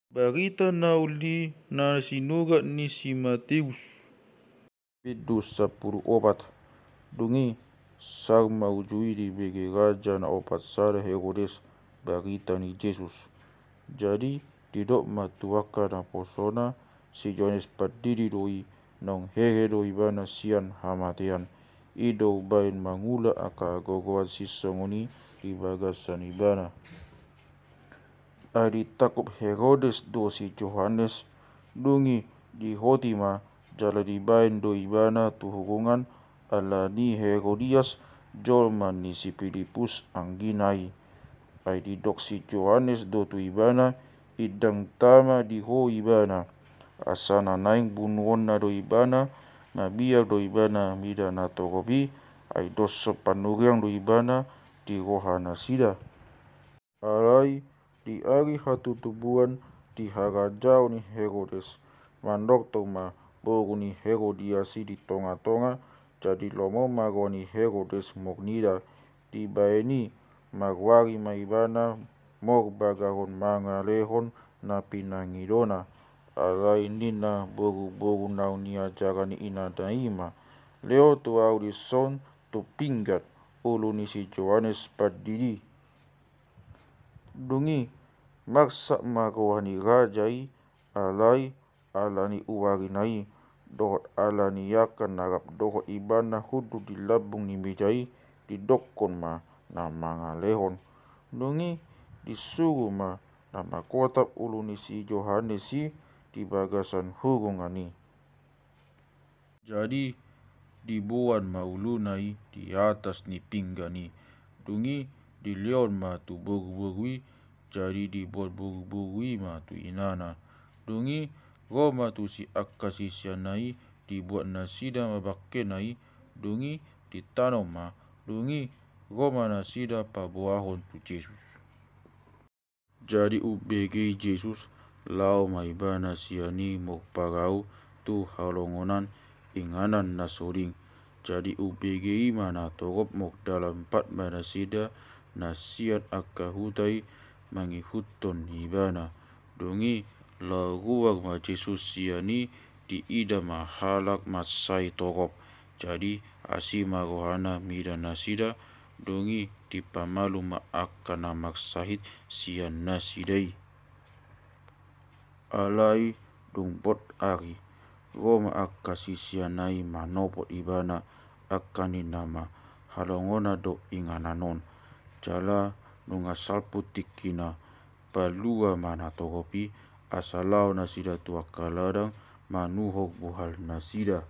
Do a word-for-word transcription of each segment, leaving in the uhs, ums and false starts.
Barita na uli na sinurat ni si Mateus. Bindu sampulu opat. Dung i, sahat ma uju i dibege raja na opat sada Herodes barita ni Jesus. Jadi, didok ma tu angka naposona, si Johannes Pandidi do i, naung hehe do ibana sian hamatean. I do umbahen mangula angka hagogoon sisongon i di bagasan ibana. Ai ditangkup Herodes do si Johannes, dung i dihoti ma, jala dibahen do ibana tu hurungan, ala ni Herodias, jolma ni si Pilipus anggina i. Ai didok si Johannes do tu ibana, indang tama di ho ibana. Asa na naeng bunuonna do ibana, mabiar do ibana mida na torop i, ai dos so panurirang do ibana di rohanasida. Alai di ari hatutubuan di harajaon ni Herodes, manortor ma boru ni Herodias i di tongatonga, jadi lomo ma roha ni Herodes murnida. Dibahen i, marroari ma ibana marbagahon mangalehon na pinangidona. Alai ninna boruboru naung niajaran ni inana i ma, lehon tu ahu dison tu pinggan ulu ni si Johannes Pandidi. Dung i, marsak ma roha ni raja i, alai ala ni uarina i, dohot ala ni angka na rap dohot ibana hundul di lambung ni meja i, didokkon ma na mangalehon. Dung i, disuru ma na mangkotap ulu ni si Johannes i di bagasan hurungan i. Jadi diboan ma uluna i di atas ni pinggan i. Dung i dilehon ma tu boruboru i, jadi dibuat boruboru i ma tu inana. Dung i ro ma tusi angka siseanna i, dibuat nasida ma bangkena i, dung i ditanom ma, dung i ro ma nasida paboahon tu Jesus. Jadi umbege i Jesus, laho ma ibana sian i murparau tu halongonan inganan na so ding. Jadi umbege i ma natorop, murdalan pat ma nasida na sian angka huta i mangihuthon ibana. Dung i laho ruar ma Jesus sian i, diida ma halak mansai torop. Jadi asi ma rohana mida nasida, dung i dipamalum ma angka na marsahit sian nasida i. Alai dung bot ari, ro ma angka siseanna i manopot ibana, angka ninna ma, halongonan do inganan on. Jala nunga salpu tingkina, palua ma natorop i, asa laho nasida tu angka ladang manuhor bohal nasida.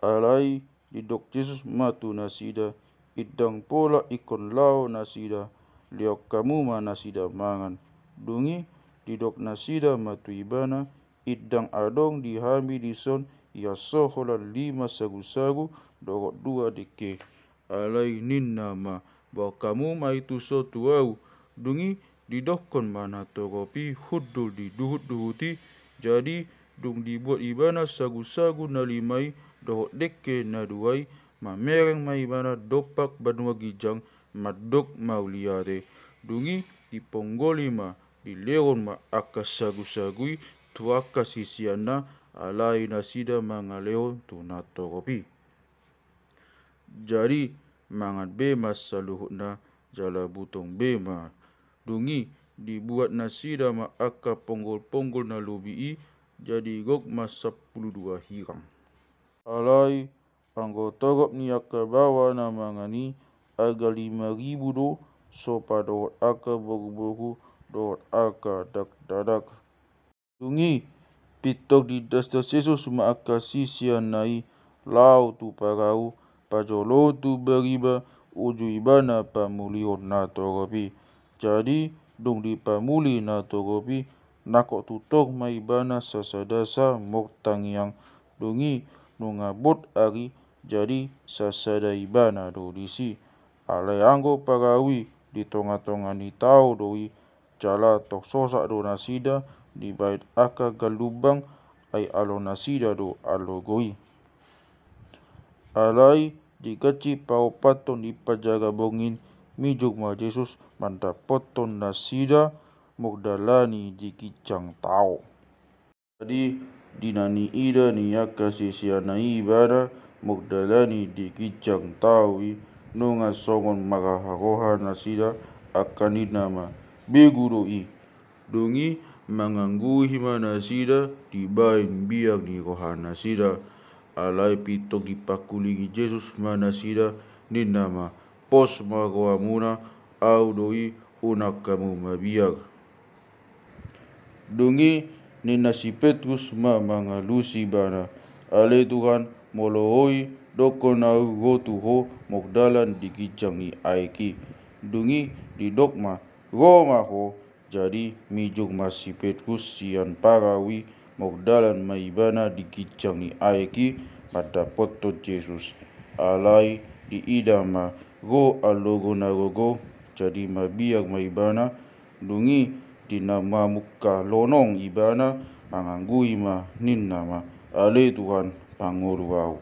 Alai didok Jesus ma tu nasida, indang pola ingkon laho nasida, lehon hamu ma nasida mangan. Dung i didok nasida ma tu ibana, indang adong di hami dison ia so holan lima sagusagu dohot dua dengke. Alai ninna ma, boan hamu ma i tuson tu ahu. Dung i didokkon ma natorop i hundul di duhutduhut i. Jadi dung dibuat ibana sagusagu na lima i dohot dengke na dua i, mamereng ma ibana dompak banua ginjang, mandok mauliate. Dung i diponggoli ma, dilehon ma angka sagusagu i tu angka siseanna, alai nasida mangalehon tu natorop i. Jadi mangan be ma saluhutna, jala butong be ma. Dung i dibuat nasida ma angka ponggolponggol na lobi i, jadi gok ma sampulu dua hirang. Alai anggo torop ni angka baoa na mangan i, angka lima ribu do, sopa dohot angka boruboru dohot angka dakdanak. Dung i pintor didasdas Jesus ma angka siseanna i laho tu parau, pajolo tu bariba, uju ibana pamulihon natorop i. Jadi dung dipamuli natorop i, nangkok tutor ma ibana sasada sa murtangiang. Dung i nunga bot ari, jadi sasada ibana do disi. Alai anggo parau i di tongatonga ni tao do i, jala tong sosak do nasida dibahen angka galumbang, ai alo nasida do alogo i. Alai di ganjang paompathon i, pajaga borngin, mijur ma Jesus mandapothon nasida, Magdalani di ginjang tao. Jadi di na niida ni angka siseanna i ibana Magdalani di ginjang tao i, nunga songon marhaharoha nasida, angka ninna ma: Begu do i. Dung i manganggui ma nasida dibahen biar ni roha nasida. Alai pintor dipangkulingi Jesus ma nasida, ninna ma: Pos ma rohamuna, Ahu do i, unang hamu mabiar. Dung i ninna si Petrus ma mangalusi Ibana: Ale Tuhan, molo oi, dokkon ahu ro tu Ho mardalan di ginjang ni aek i. Dung i didok ma: Ro ma ho. Jadi mijur ma si Petrus sian parau i, mardalan ma ibana di ginjang ni aek i mandapothon Jesus. Alai diida ma ro alogo na gogo, jadi mabiar ma ibana. Dung i di na mamungka lonong ibana, manganggui ma, ninna ma: Ale Tuhan, pangolu ahu.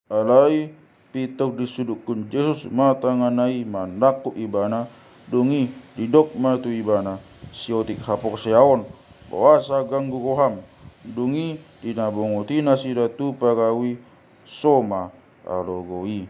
Alai pintor disudukkon Jesus ma tanganna i manangkup ibana. Dung i didok ma tu ibana: Siotik haporseaon, boasa ganggu roham? Dung i di na bongot i nasida tu parau i, so ma alogo i.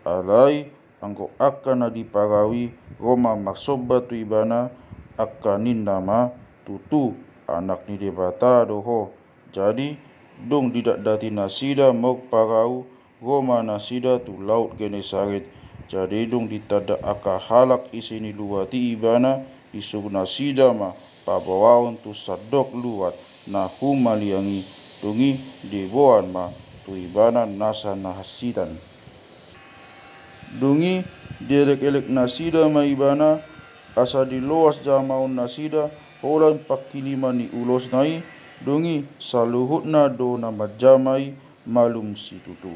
Alai anggo angka na di parau i ro ma marsomba tu ibana, angka ninna ma: Tutu Anak ni Debata do ho. Jadi dung didatdati nasida marparau, ro ma nasida tu laut Genesaret. Jadi dung ditanda angka halak ise ni luat i ibana, disuru nasida ma paboahon tu sandok luat na humaliang i. Dung i diboan ma tu ibana nasa na hansitan. Dung i dielek-elek nasida ma ibana, asa diloas jamaon nasida holan pangkiliman ni ulosna i. Dung i saluhutna do na manjama i malum situtu.